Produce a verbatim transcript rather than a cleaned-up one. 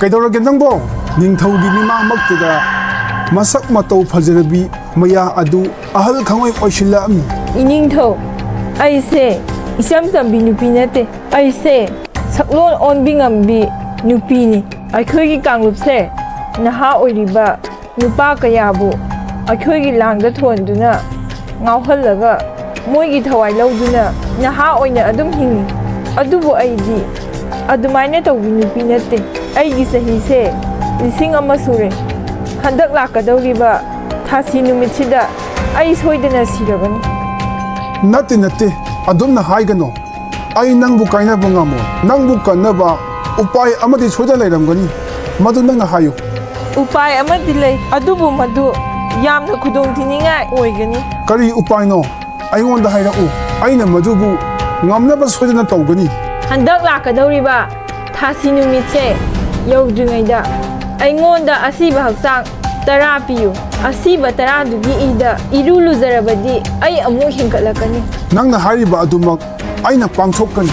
ꯀꯩꯗꯧꯔꯒꯦ ꯅꯪꯕꯣ? ꯅꯤꯡꯊꯧꯒꯤ ꯃꯤꯃꯥꯡꯃꯛꯇꯨꯗ ꯃꯁꯛ ꯃꯇꯧ ꯐꯖꯔꯕꯤ ꯃꯌꯥ ꯑꯗꯨ ꯑꯍꯜ ꯈꯪꯑꯣꯏ ꯑꯣꯏꯁꯤꯜꯂꯛꯑꯝꯃꯤ꯫ ꯏꯅꯤꯡꯊꯧ, ꯑꯩꯁꯦ ꯏꯆꯝ ꯆꯝꯕꯤ ꯅꯨꯄꯤ ꯅꯠꯇꯦ꯫ ꯑꯩꯁꯦ ꯁꯛꯂꯣꯟ ꯑꯣꯟꯕꯤ ꯉꯝꯕꯤ ꯅꯨꯄꯤꯅꯤ꯫ ꯑꯩꯈꯣꯏꯒꯤ ꯀꯥꯡꯂꯨꯞꯁꯦ ꯅꯍꯥ ꯑꯣꯏꯔꯤꯕ ꯅꯨꯄꯥ ꯀꯌꯥꯕꯨ ꯑꯩꯈꯣꯏꯒꯤ ꯂꯥꯡꯗ ꯊꯣꯟꯗꯨꯅ ꯉꯥꯎꯍꯜꯂꯒ ꯃꯣꯏꯒꯤ ꯊꯋꯥꯏ ꯂꯧꯗꯨꯅ ꯅꯍꯥ ꯑꯣꯏꯅ ꯑꯗꯨꯝ ꯍꯤꯡꯏ꯫ ꯑꯗꯨꯕꯨ ꯑꯩꯗꯤ ꯑꯗꯨꯃꯥꯏꯅ ꯇꯧꯕꯤ ꯅꯨꯄꯤ ꯅꯠꯇꯦ꯫ ꯑꯩꯒꯤ ꯆꯍꯤꯁꯦ ꯂꯤꯁꯤꯡ ꯑꯃ ꯁꯨꯔꯦ꯫ ꯍꯟꯗꯛ ꯂꯥꯛꯀꯗꯧꯔꯤꯕ ꯊꯥꯁꯤ ꯅꯨꯃꯤꯠꯁꯤꯗ ꯑꯩ ꯁꯣꯏꯗꯅ ꯁꯤꯔꯒꯅꯤ꯫ ꯅꯠꯇꯦ, ꯅꯠꯇꯦ, ꯑꯗꯨꯝꯅ ꯍꯥꯏꯒꯅꯣ꯫ ꯑꯩ ꯅꯪꯕꯨ ꯀꯥꯏꯅꯕ ꯉꯝꯃꯣꯏ꯫ ꯅꯪꯕꯨ ꯀꯟꯅꯕ ꯎꯄꯥꯏ ꯑꯃꯗꯤ ꯁꯣꯏꯗꯅ ꯂꯩꯔꯝꯒꯅꯤ꯫ ꯃꯗꯨ ꯅꯪꯅ ꯍꯥꯏꯌꯨ꯫ ꯎꯄꯥꯏ ꯑꯃꯗꯤ ꯂꯩ, ꯑꯗꯨꯕꯨ ꯃꯗꯨ ꯌꯥꯝꯅ ꯈꯨꯗꯣꯡꯊꯤꯅꯤꯡꯉꯥꯏ ꯑꯣꯏꯒꯅꯤ꯫ ꯀꯔꯤ ꯎꯄꯥꯏꯅꯣ? ꯑꯩꯉꯣꯟꯗ ꯍꯥꯏꯔꯛꯎ꯫ ꯑꯩꯅ ꯃꯗꯨꯕꯨ ꯉꯝꯅꯕ ꯁꯣꯏꯗꯅ ꯇꯧꯒꯅꯤ꯫ ꯍꯟꯗꯛ ꯂꯥꯛꯀꯗꯧꯔꯤꯕ ꯊꯥꯁꯤ ꯅꯨꯃꯤꯠꯁꯦ ꯌꯧꯗ꯭ꯔꯤꯉꯩꯗ ꯑꯩꯉꯣꯟꯗ ꯑꯁꯤꯕ ꯍꯛꯆꯥꯡ ꯇꯔꯥ ꯄꯤꯌꯨ꯫ ꯑꯁꯤꯕ ꯇꯔꯥꯗꯨꯒꯤ ꯏꯗ ꯏꯔꯨ ꯂꯨꯖꯔꯕꯗꯤ ꯑꯩ ꯑꯃꯨꯛ ꯍꯤꯡꯒꯠꯂꯛꯀꯅꯤ꯫ ꯅꯪꯅ ꯍꯥꯏꯔꯤꯕ ꯑꯗꯨꯃꯛ ꯑꯩꯅ ꯄꯥꯡꯊꯣꯛꯀꯅꯤ꯫